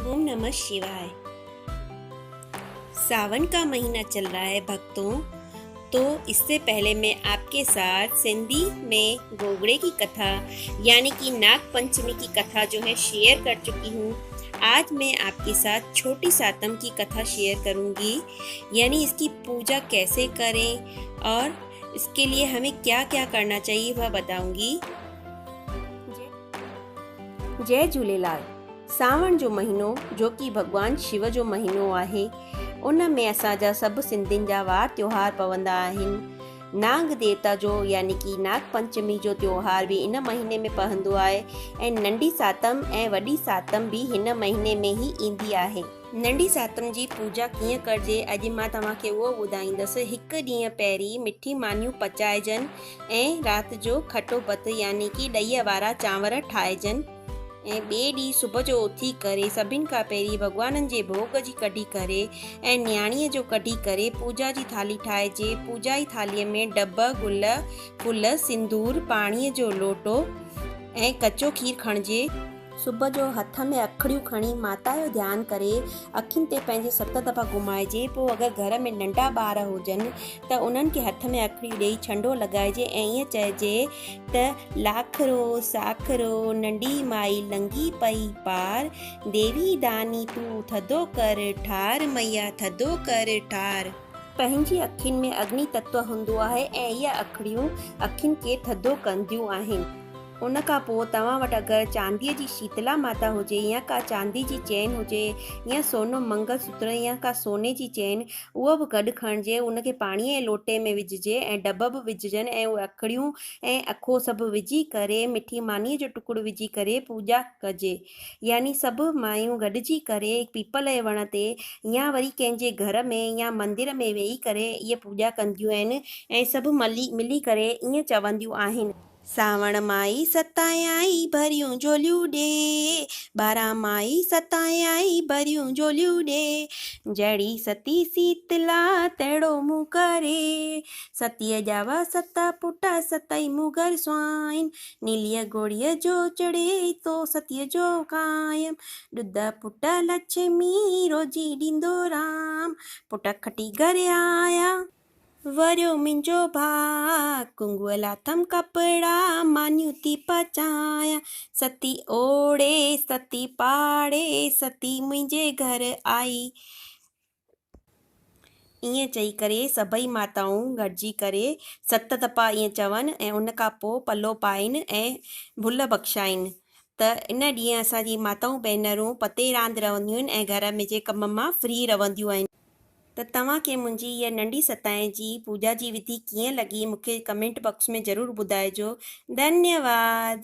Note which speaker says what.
Speaker 1: ओम नमः शिवाय। सावन का महीना चल रहा है भक्तों, तो इससे पहले मैं आपके साथ सिंधी में गोगड़े की कथा यानी कि नाग पंचमी की कथा जो है शेयर कर चुकी हूँ। आज मैं आपके साथ छोटी सातम की कथा शेयर करूँगी, यानी इसकी पूजा कैसे करें और इसके लिए हमें क्या-क्या करना चाहिए वह बताऊँगी। जय झूलेलाल। सावण जो महीनो जो कि भॻवान शिव जो महीनो आहे, उन में असांजा सभु सिंधियुनि जा वार त्योहार पवंदा आहिनि। नांग देवता जो यानी कि नाग पंचमी जो त्योहार बि इन महीने में पवंदो आहे ऐं नंढी सातम ऐं वॾी सातम बि हिन महीने में ई ईंदी आहे। नंढी सातम जी पूजा कीअं करिजे, अॼु मां तव्हांखे उहो ॿुधाईंदसि। हिकु ॾींहुं पहिरीं मिठी मानियूं पचाइजनि ऐं राति जो खटो भत यानी कि ॾहीअ वारा चांवर ठाहिजनि ऐं ॿिए ॾींहुं सुबुह जो उथी करे सभिनि खां पहिरीं भॻवाननि जे भोग जी कढी करे ऐं नियाणीअ जो कढी करे पूजा जी थाल्ही ठाहिजे। पूजा जी थाल्हीअ में डब, गुल, फुल, सिंदूर, पाणीअ जो लोटो ऐं कचो खीर खणिजे। सुबुह जो हथ में अखड़ियूं खणी माता जो ध्यान करे अखियुनि ते पंहिंजे 7 दफ़ा घुमाइजे। पोइ अगरि घर में नंढा ॿार हुजनि त उन्हनि खे हथ में अखड़ियूं ॾेई छंडो लॻाइजे ऐं ईअं चइजे त लाखरो साखरो नंढी माई लंघी पई पार, देवी दानी तूं थधो कर ठार, मैया थधो कर ठार। पंहिंजी अखियुनि में अग्नि तत्व हूंदो आहे ऐं इहे अखड़ियूं अखियुनि खे थधो कंदियूं आहिनि। उन खां पोइ तव्हां वटि अगरि चांदीअ जी शीतला माता हुजे या का चांदी जी चैन हुजे या सोनो मंगलसूत्र या का सोने जी चैन, उहो बि गॾु खणिजे, उनखे पाणीअ जे लोटे में विझिजे ऐं डब बि विझिजनि ऐं उहे अखड़ियूं ऐं अखो सभु विझी करे मिठी मानीअ जो टुकड़ो विझी करे पूजा कजे। यानी सभु मायूं गॾिजी करे पीपल जे वण ते या वरी कंहिंजे घर में या मंदिर में वेही करे इहे पूजा कंदियूं आहिनि ऐं सभु मिली करे ईअं चवंदियूं आहिनि। सावण माई सतायाई भरियूं झोलियूं ॾे, 12 माई सतायाई भरियूं झोलियूं ॾे, जहिड़ी सती सीतला तहिड़ो मुंहुं करे, सतीअ ॼावा सत पुट सतई मुगर सुआइन, नीलीअ घोड़ीअ जो चढ़े तो सतीअ जो क़ाइम, ॾुध पुट लक्ष्मी रोज़ी ॾींदो राम, पुट खटी घर आया वरियो मुंहिंजो भाउ, कुंगुअ लाथम कपिड़ा मानियूं थी पचायां, सती ओड़े सती पाड़े सती मुंहिंजे घर आई। ईअं चई करे सभई माताऊं गॾिजी करे 7 दफ़ा ईअं चवनि ऐं उन खां पोइ पलो पाइनि ऐं भुल बख़्शाइनि। त इन ॾींहुं असांजी माताऊं भेनरूं पते रांदि रहंदियूं आहिनि ऐं घर में जे कम मां फ्री रहंदियूं आहिनि। त तव्हांखे मुंहिंजी इहा नंढी सताए जी पूजा जी विधि कीअं लॻी मूंखे कमेंट बॉक्स में ज़रूर ॿुधाइजो। धन्यवाद।